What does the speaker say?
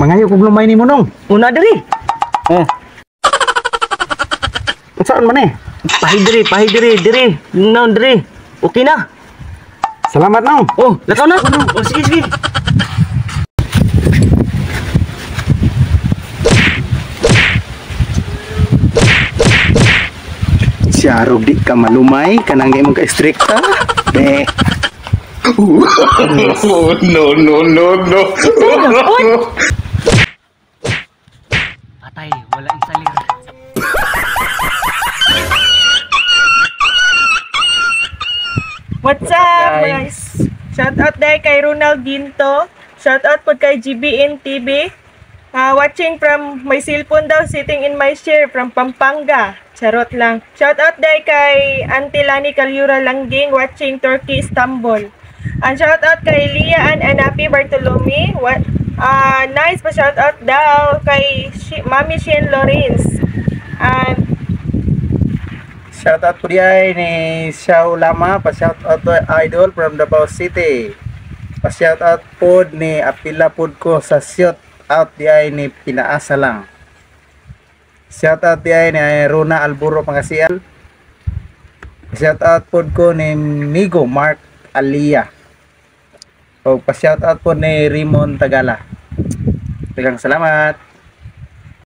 Mangayo kog lumay nimo, Nong. Una diri. Oh. Unsaon man eh? Pahi diri, pahi diri, diri. No, diri. Okay na. Salamat, Nong. Oh, lakaw na. Oh, sige, sige. Siya di ka malumay kanang di mo ka istrikta. Be. Oh, no, no, no, no. Patay, wala isalir. What's up, guys? Shout out dahil kay Ronald Ginto. Shout out po kay GBN TV. Watching from my cellphone daw, sitting in my chair from Pampanga. Charot lang. Shout out dahil kay Auntie Lani Kalyura Langging, watching Turkey, Istanbul. And shout out kay Lia and Anapi Bartolome. What, nice pa shout out daw kay Mami Shane Lawrence. And Shout out po diay ni Xiao Lama, pa shout out to Idol from Davao City. Pa shout out po ni Apila pod ko sa shout out diay ni Pinaasa lang. Shout out diay ni Rona Alburo Pangasian. Shout out pod ko ni Migo Mark Alia. O pa shout out po ni Raymond Tagala. Daghang salamat.